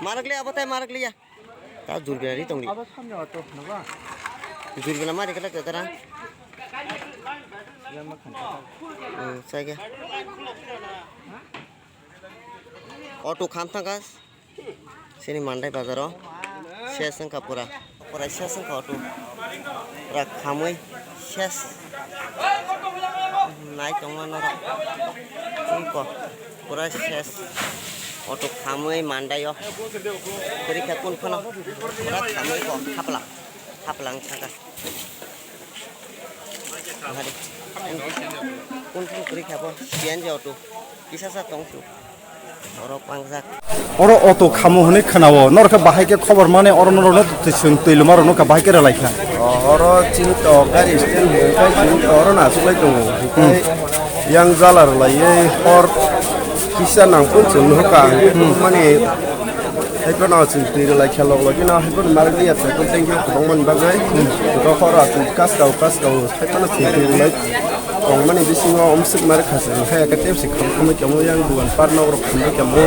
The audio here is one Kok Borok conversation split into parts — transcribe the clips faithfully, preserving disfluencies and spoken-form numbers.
Marak liya, abatai marak liya. Ta jurbina ri tongli. Abo samya auto, nogo? Jurbina mari kata kata ra. Yang makan kata. Hmm, saya ke. Auto kham thangkas. Sini Mandai bazaro. Ses wngkha pura. Pura ses wngkha auto. Pura khamwi ses. Nai tongma norok. Wngkha. Pura ses. Auto khamwi Mandai o. Kwrwi kha kun phano. Pura khamwi ko. Khapla. Khapla wng thangkha. Hari. Kun kun kwrwi kha bo, C N G auto. Kisa sa tong su. Oro pangjak. Oro auto khamo hwnwi khwnao. Norokhe bahai khe khobor mane oro norokno twi swng twi luma rokno kha bahai khe rwlai kha. O-, oro chini to gari stand hwnwi khai chini to oro nachuklai tongo. Hinkhe yang jala rwlaiwi hor kisa nangkuk chwng nuhukha. Mani Haiphano chwng twi rwlai khe log logino haiphano marak liya phaikhe thank you kwbangmani bagwi. Dokhoro chwng kaskao kaskao haiphano chwng twi rwlai tongmani bisingo omswk marak kha chwng khe eke tepsi khamkhamwi tongwi yang dugan par nok rok khamwi tongwi.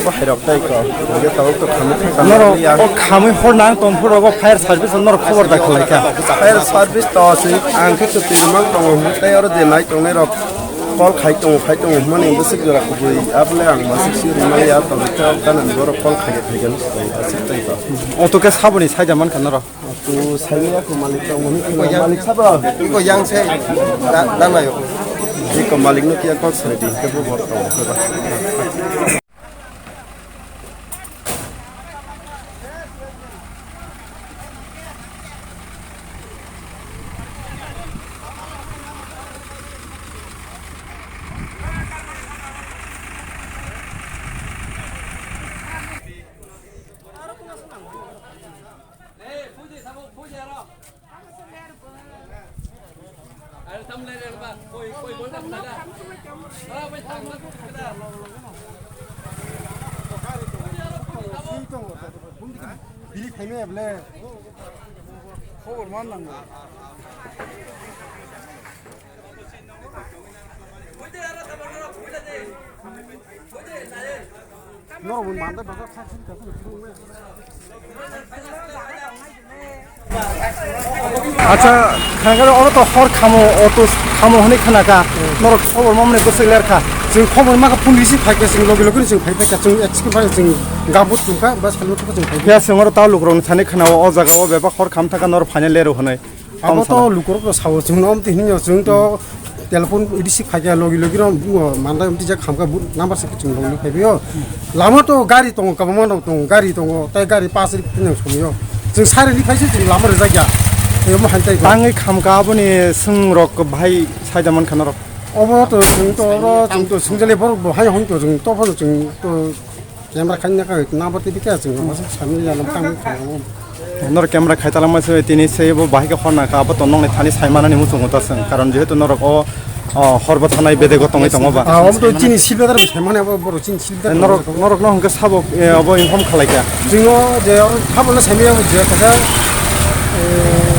Bo hairok tai kho. Hwnkhe tabuk to khamwi kha Norok liya. O khamwi hor nang tong phuru rogo fire service norok khobor da khlai kha. Fire service to chwng ang khe kwtwi rwmang tongo hwnkhe tei oro je nai tongnai rok. Call khai tongo, khai tongo, hwnmani bwswk jora kubui, abole ang masuk si rwmani ya, tongwi khe gana ni borok call khai phaikhe, aswk tei to. Auto khe saboni saida mankha norok? Auto saimaya kho malik tongmani, malik sabo? Iko yang se, da-, danayo. Iko malik no kiya call sai di, kebo bor tongo, kebo. Bini khaimaya bole. Khobor man nango. Acha, khangaro oro to hor khamo, auto khamo hwnwi khnakha. Norok khobor mamani bwswk lerkha. Chwng khobor makha phone receive phaikha, chwng logi logi chwng phaiphai kha, chwng execute phai chwng gabut tongkha, bas helmet chwng phai. Phiya chwng oro ta lukurokni thani khnao, o jaga o bebak hor kham thangkha, norok phaina lero hwnwi. Abo to lukurok no sao, chwng no amtwi hinyo, chwng to telephone receive khaikha logi logi no bungo mandai amtwi jak khamkha bu number se chwng rong phaibaio. Lama to gari tongo, kabangma no tongo, gari tongo, tai gari pass ri phaiya somyo. Chwng sari ri phaisi chwng lama rijak ya. Tei omo hai tai. Tangwi khamkha aboni swng rok bahai saida mankha norok. Obo to chwng to oro chwng to swngjali borok bo hai hwn to chwng to phano chwng to Camera khaina ka na bati bika chwng ma sa sami ya lam tang. Nor camera khai talang ma se tini se bo bahai khe hor na ka abo to nong ni thani sai manani muchungo ta seng karon jehetu norok o, o hor bo thanai bede go tongwi tongo ba. Ah, obo to chini silbadar bo sai mane abo boro chini silbadar. Norok, norok no hwnkhe sabo, e, obo inform khalai kha. Chwng o je oro thabo no sai maya je kasa, e,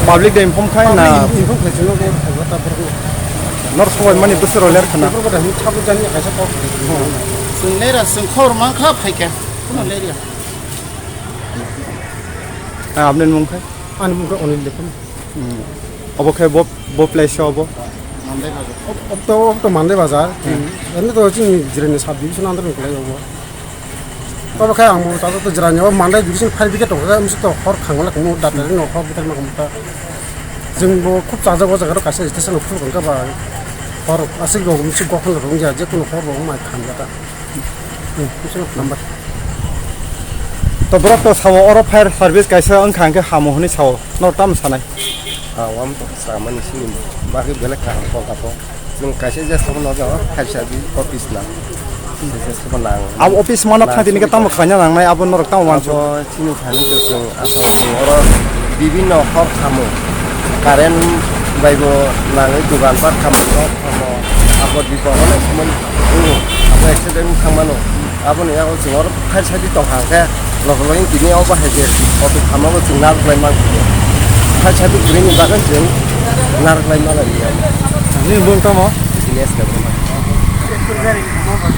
public de inform khai na? Public inform khai chwng o je khai ta borok no. Nor sabo mani bwswk rok ler khana. Borok bo da hin thabo jani kaisa kok. Chwng nera chwng khor man kha phai kha. Kuno leria. Ah, apni mung khai? Ani mung khai Onil Lekhani. Hmm. Obo khai bo, bo place obo? Mandai Bazar. Ob-, ob to, ob to Mandai Bazar. Hmm. Ani to chini Jirani sub division under ni kwlai obo. Obo khai ang bo tato to Jirani o Mandai division five wicket tongkha, misi to hor khangla kumu data no hor bitar ma kumu ta. Jeng bo khub chajak o jaga ro kaisa station o phuru kha ba. Hor asik go misi go khang rung ja je kuno hor bo mai khang ta. Hmm, bisingo number. To borok to sao oro fire service kaisa wngkha hwnkhe hamo hwnwi sao. Norok tamo sanai? Ah, wam to samani sini bagwi belai kaham kok apo. Chwng kaisa je sobo no jago fire service office na. Kaisa sobo nang. Abo office mano thang tini khe tamo khlaina nangnai abo norok tamo wansuk? Abo chini thani to chwng aswk chwng oro bibinno hor khamo. Current bai bo nangwi dogan pat khamo, nok khamo. Abo dipo onek somoi abo accident wng thang mano. Aboni yago chwng oro fire service tong kha hwnkhe, loge loge tini o bahai je auto khamo bo chwng narwk lai man kha. Fire service kwrwini bagwi chwng narwk lai man liya. Nini mung tamo? Tini S K Brahma.